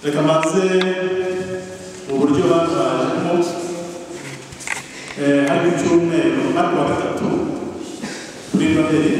Reka mbanze mu buryo bajemo hari ku cyumweru hari kuwa gatatu kuri Noheli,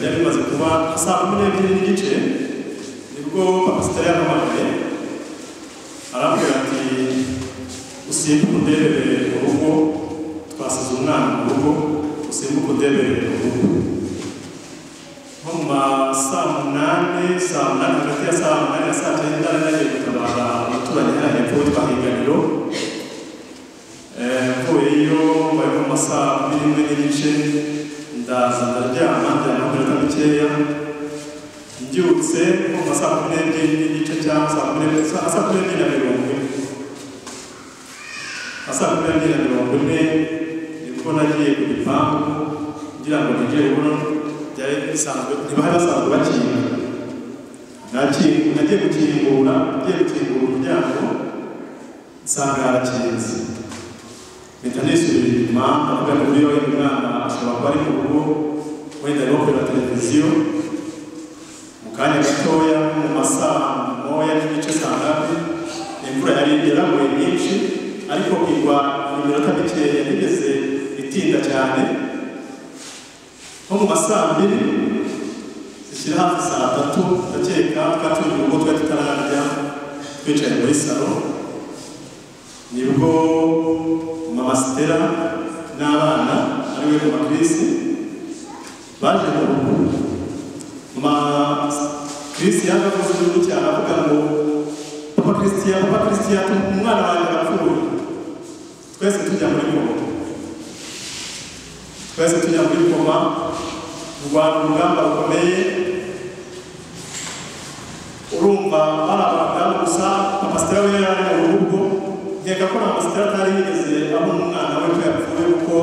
byari bimaze kuba 12:30 nibwo Papa Stella yampamagaye arambwira ati usimbuke undebere mu rugo, twasize umwana mu rugo, usimbuke undebere mu rugo. Nko mu ma 8:00, 8:00 hagati ya 8:00 na 9:00 nari nagiye gutabara umuturanyi hariya hepfo witwa Higaniro. Mvuyeyo mbaye nko mu ma 11:15 ndaza ndaryama, ndyama iminota mikeya, mbyutse nko mu ma 12:30 cyangwa 12:40, 12:40 nibwo nagiye ku gipangu ngira ngo nigere buno byari bisanzwe, ntibari basanzwe bakinga. Nagiye gukingura, ngiye gukingura umuryango nsanga harakinze, mpita nisubira inyuma ndavuga nti buriya wenda umwana ashobora kuba ari mu rugo, wenda arimo kureba televiziyo. Mu kanya gatoya mu ma 1:30 saa ngapi, imvura yari yaraguye nyinshi ariko igwa iminota mikeya, ntigeze itinda cyane. Nko mu ma 2:00 zishyira hafi 3:00 ndakeka, twari turi mu rugo twari tutararya, twicaye muri salo, nibwo Mama Stella n'abana ari we Mama Chris baje mu rugo. Mama Chris yaje avuze igihugu cyane avuga ngo Papa Christian, Papa Christian, umwana wanjye arapfuye. Twese tujya muri koma, twese tujya muri koma, rwanda urugamba rukomeye. Urumva bari abadamu gusa, Papa Stella we yari ari mu rugo, nkeka ko Mama Stella atari yigeze abona umwana we ko yapfuye, kuko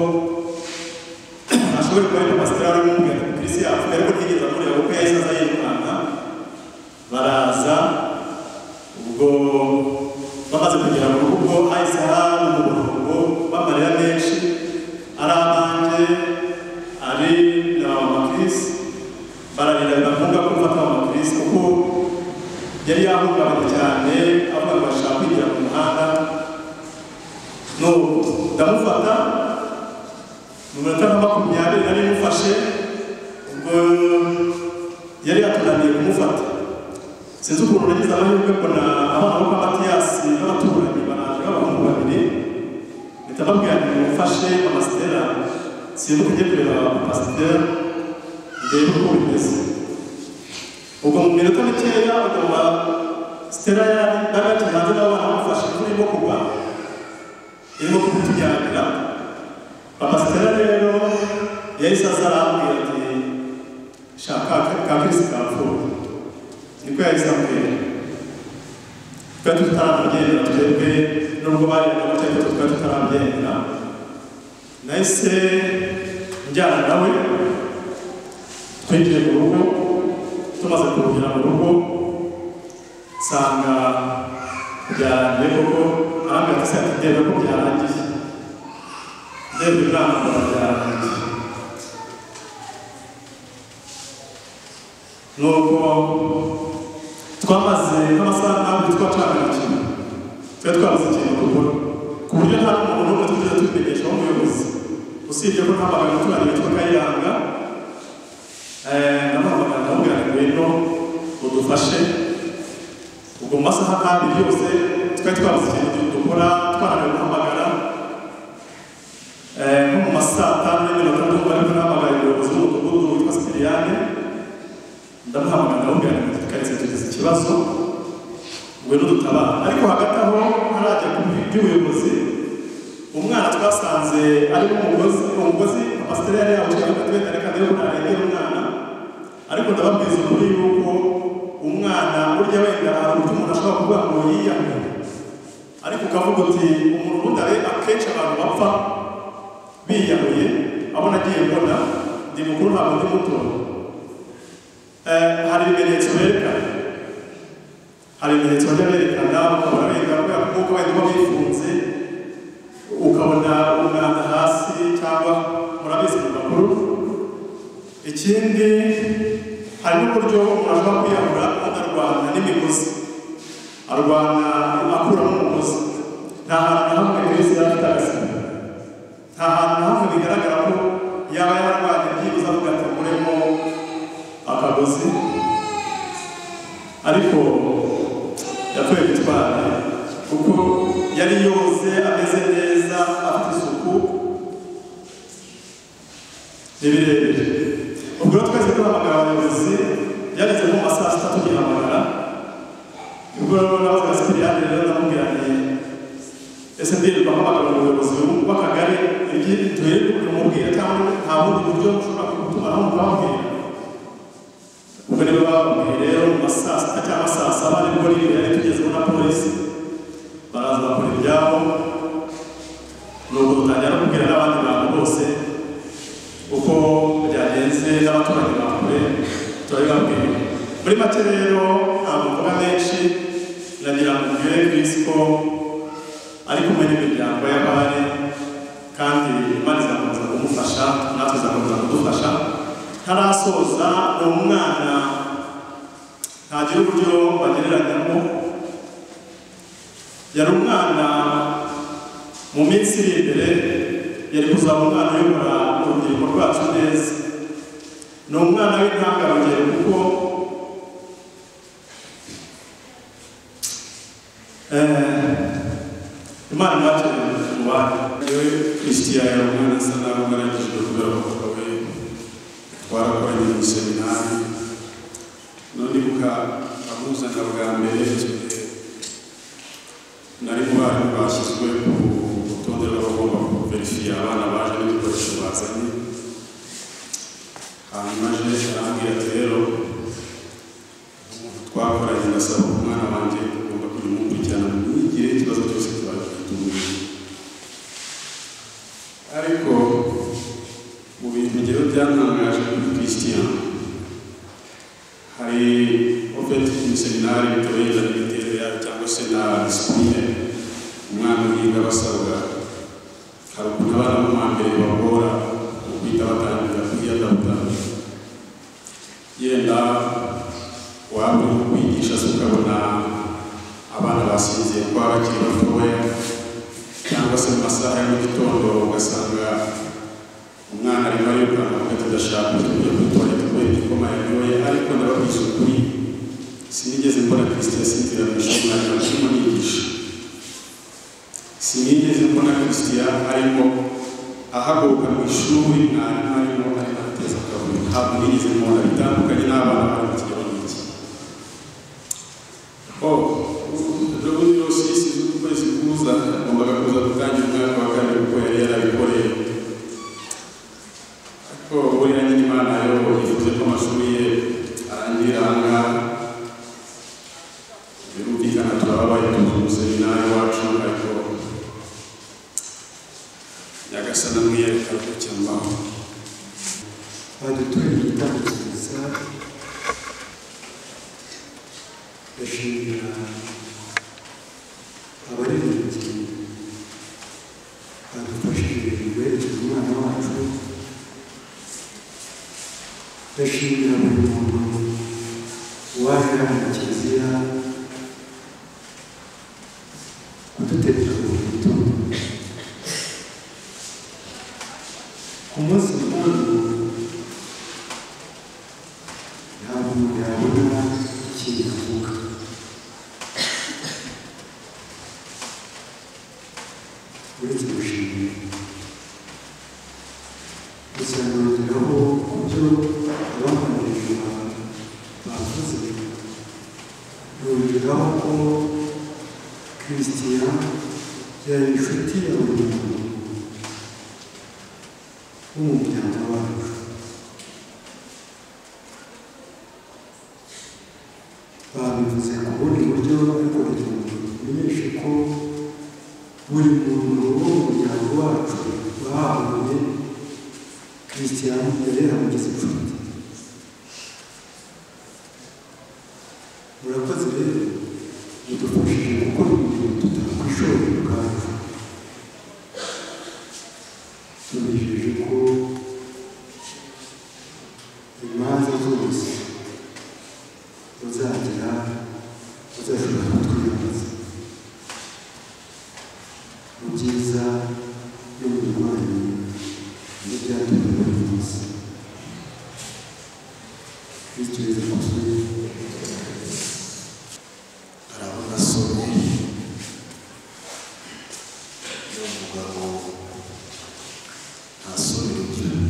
ashobora kuba ari Papa Stella wari umubwira ati Chris yapfuye, ariko ntiyigeze amureba kuko yahise aza yirukanka. Baraza, ubwo bamaze kugera mu rugo hahise haba umurongo w'amarira menshi, ari abanjye ari na Mama Chris, bararira biba ngombwa ko mfata Mama Chris kuko yari yahungabanye cyane, avuga ngo ashaka kwigira mu muhanda. Nuko ndamufata mu minota nka 20 nari mufashe, ubwo yari yatunaniye kumufata. Sinzi ukuntu nagize amahirwe mbona abana bo kwa Matiyasi n'abaturanyi baraje b'abahungu babiri, mpita mbabwira nti mumfashe Mama Stella, simbuke njye kureba Papa Stella ndebe uko bimeze. Ubwo mu minota mikeya ubwo Mama Stella yari bari bakiri hanze n'abana bamufashe, imvura irimo kugwa, irimo kutunyagira. Papa Stella rero yahise aza arambwira ati shaka ka Chris kapfuye, niko yahise ambwira. Twari tutarabyemera twebwe, nubwo bari n'amategeko twari tutarabyemera. Nahise njyana nawe, twinjiye mu rugo, tumaze kugera mu rugo nsanga byarangiye koko. Arambwira ati se ati ndebe ko byarangiye, ndebe umwana mbona byarangiye. Nuko twamaze nk'amasaha 2 twacanganyije, twari twabuze ikintu dukora, ku buryo nta n'umuntu n'umwe twigeze tubimenyesha w'umuyobozi, usibye ko ntahamagaye umuturanyi witwa Kayiranga, ndamuhamagara ndamubwira nti ngwino udufashe. Ubwo mu masaha 2 yose twari twabuze ikintu dukora, twananiwe guhamagara. Nko mu ma 5:05 ndumva ariko nahamagaye umuyobozi w'umudugudu witwa Sipiriyane, ndamuhamagara ndamubwira nti karitsiye tugize ikibazo, ngwino dutabara. Ariko hagati aho ntarajya ku by'ubuyobozi, umwana twasanze ari umugozi, umugozi Papa Stella yari yawuciye avuga ati wenda reka ndebe ko narengera umwana. Ariko ndababwiza ukuri yuko umwana burya wenda hari uburyo umuntu ashobora kuvuga ngo yiyahuye, ariko ukavuga uti umuntu ubundi akenshi abantu bapfa biyahuye, abo nagiye mbona ndi mukuru ntabwo ndi muto. Hari ibimenyetso berekana, hari ibimenyetso bajya berekana, ukabona wenda kubera ko umwuka wenda uba wifunze, ukabona umwanda hasi cyangwa murabizi mu makuru. Ikindi Hari n'uburyo umuntu ashobora kwiyahura adarwana n'imigozi, arwana akuramo umugozi. Nta hantu na hamwe Chris yari afite agasima, nta hantu na hamwe bigaragara ko yaba yararwanye byibuze avuga ati nkuremo akagozi, ariko yapfuye gitwari kuko yari yoze ameze neza afite isuku ni birebire. Ubwo rero twese duhamagara abayobozi, byageze nko mu ma saa sita tugihamagara, ubwo nabazaga Sipiriyani rero ndamubwira nti ese ndirirwa mpamagara umuyobozi w'akagari tuhere kumubwira cyangwa nta bundi buryo mushobora gutumanaho mukababwira? Ubwo nibo bababwiye rero mu ma saa sita cyangwa saa saba nibwo yari tugezeho na polisi, baraza bakora ibyabo, nuko dutangira no kubwira n'abandi bantu bose uko byagenze n'abaturanyi ba kure turabibabwira. Muri make rero ntabwo mvuga menshi, nagira ngo mbwire Chris ko ari kumwe n'imiryango y'abari kandi Imana izakomeza kumufasha natwe izakomeza kudufasha. Ntarasoza, ni umwana ntagira uburyo bagereranyamo, yari umwana mu minsi iri imbere yari kuzaba umwana uyobora urubyiruko rwacu neza. Ni umwana w'intangarugero kuko Imana imwakire mu bantu. Yewe Christian yari umwana asa naho ngaragijwe kubera papa we twarakoranye mu seminari, none ndibuka amuzana bwa mbere icyo gihe nari mu barimu bashyizwe ku rutonde rw'abagomba kuverifiya abana baje n'ibikoresho bazanye. Hanyuma aje arambwira ati rero umuntu twakoranye ndasaba umwana wanjye ugomba kujya umukurikirana mu myigire, ikibazo cyose kiba gitumuye. Ariko mu bintu njyewe byantangaje kuri Christian, hari ofeti mu seminari bitewe n'imiterere yayo cyangwa se na disipurine umwana wiga basabwa, hari ukuntu abana bo mu wa mbere bagora mu guhita batangira kwiyadabuta, yenda waba uri kwigisha se ukabona abana basinziye kuko baba bakiri batoya, cyangwa se mu masaha ya mu gitondo ugasanga umwana arimo arirukanka avuga ati ndashaka kujya kuri toilette kubera igikoma yanyoye. Ariko ndababwiza ukuri sinigeze mbona Christian asinzira mu ishuri mwarimu arimo nigisha, sinigeze mbona Christian arimo ahaguruka mu ishuri mwarimu arimo ateza akavuyo, ntabwo nigeze mbona, bitandukanye n'abana bari mu kigero nk'iki. Ubundi yose isize ukwezi kuza agombaga kuza gutangira umwaka wa kabiri kuko yari yarabikoreye, ariko buriya nyine Imana yo yifuze ko amashuri ye arangira aha ngaha. Birumvikana turababaye tuzi umuseminari wacu, ariko Nyagasani amwiyereka cyangwa badutuye igitambo cyiza. Ndashimira abaririmbyi badufashije guherekeza umwana wacu, ndashimira buri muntu waje hano mu kiliziya kuduterera urugendo. Ku munsi nk'uyu ntabwo umuntu yabona ikintu avuga, uretse gushimira. Gusa nongeraho ku byo abamubanjirije bavuze, nongeraho ko Christian yari inshuti ya buri muntu wo mu muryango wacu. Babivuze ku bundi buryo, ariko kugira ngo tumenyeshe ko buri muntu wo mu muryango wacu bahuye Christian yari yaramugize inshuti. Murakoze rero mudufashije gukora ibintu tutakwishoboye ubwacu. Tubijeje ko imanza zose uzagira uzashobora kutwiyambaza mu byiza no mu birwanyi n'ibyatuma buri munsi. Kristo Yezu akuzwe. Hari abo nasomye bavuga ngo nta soni rugira,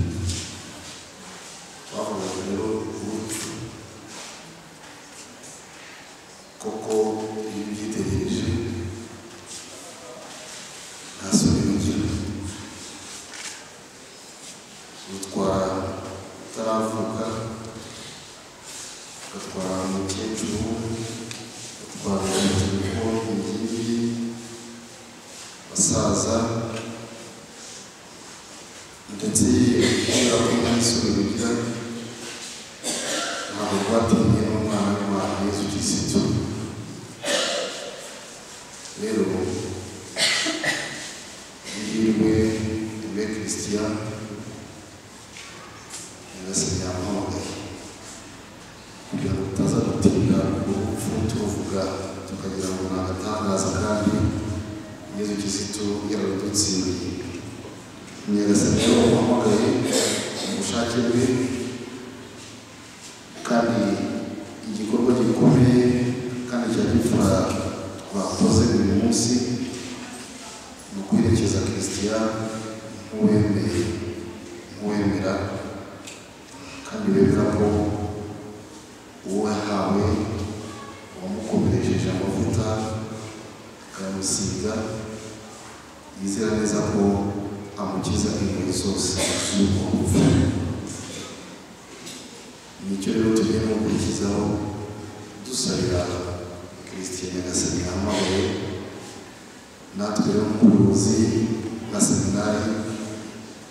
bavugaga rero urupfu koko iyo ubyitegereje nta soni rugira, rutwara utaravuka, rugatwara umukecuru, rutwara urubyiruko, ingimbi, abasaza, ndetse kubera ko nta soni rugira ntabwo rwatinye n'umwana w'Imana Yezu Kirisitu. Rero ihirwe Aimé Christian Nyagasani yamuhamagaye kugira ngo tutaza gutinda urupfu turuvuga tukagira ngo ni agatangaza, kandi Yezu Kirisitu yararudutsindiye. Nyagasani rero wamuhamagaye mu bushake bwe, kandi igikorwa gikomeye kandi cya gifura twakoze uyu munsi ni ukwerekeza Christian nk'uwemeye, nk'uwemera kandi wemera ko uwo yahawe uwamukomeresheje amavuta akayamusiga yizera neza ko amukiza ingoyi zose y'ubwo rupfu. Nicyo rero tugiye no gukurikizaho dusabira Christian Nyagasani yahamagaye, natwe rero nk'ubuyobozi bwa seminari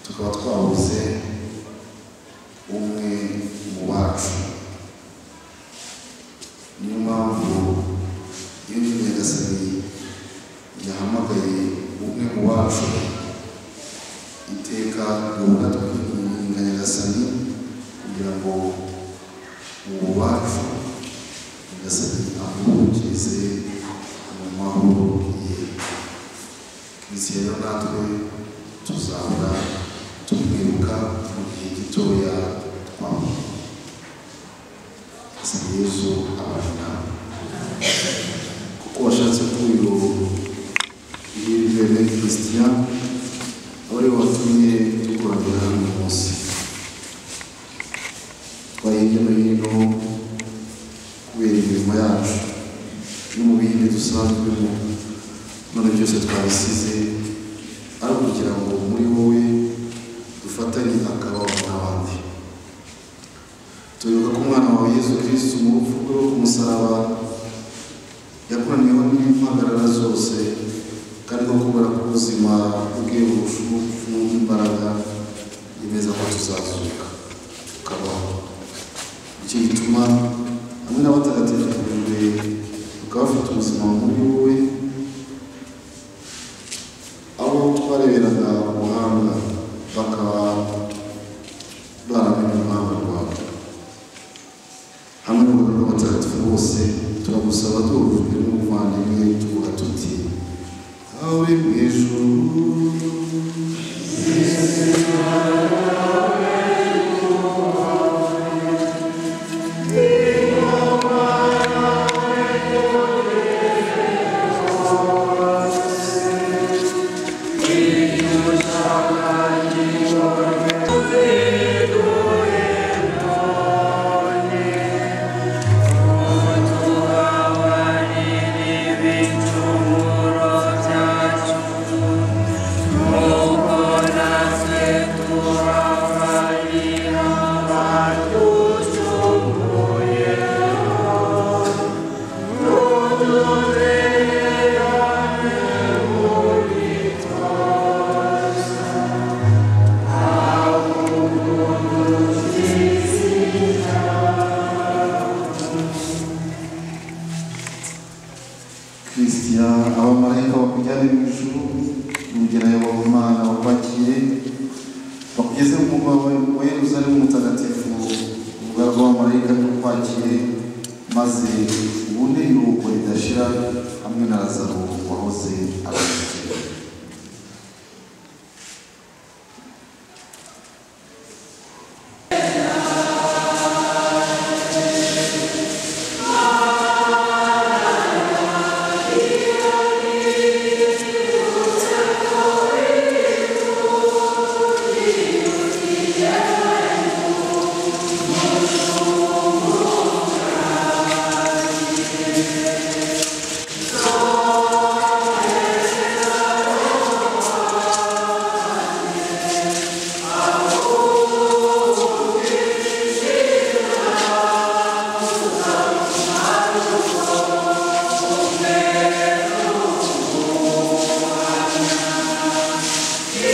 tukaba twabuze umwe mu bacu. Niyo mpamvu iyo Nyagasani yahamagaye umwe mu bacu iteka duhora twinginga Nyagasani kugira ngo uwo wacu Nyagasani amuhumurize mu mahoro ye. Christian rero natwe tuzahora tumwibuka mu gihe gitoya twamuha. Yezu abana nawe, kuko washatse ko uyu Ihirwe Christian aba ariwe watumye dukoranira hano uyu munsi. Twari hirya no hino kubera imirimo yacu no mu bindi dusanzwemo, none byose twabisize ari ukugira ngo muri wowe dufatanye akababaro n'abandi. Turibuka ko umwana wawe Yezu Kristu mu rupfu rwe rwo ku musaraba yakoraniyeho n'impagarara zose, kandi ko kubera ko ubuzima bwe burusha urupfu imbaraga, yemeza ko tuzazuka tukabaho. Nicyo gituma hamwe n'abatagatifu bakaba bafite ubuzima muri wowe, abo twareberaga ubuhanga bakaba baramenye uruhanga rwawe. Hamwe n'urugaga rw'abatagatifu bose turagusaba duhujwe n'umuvandimwe tuvuga tuti: Aho uri mu ijuru Christian, abamarayika bakujyane mu ijuru, nugerayo Imana bakwakire bakugeze mu murwa wa Yerusalemu mutagatifu, urugaga rw'abamarayika rukwakire maze ubone iruhuko ridashira hamwe na Lazaro wahoze ari umukene.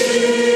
Amen.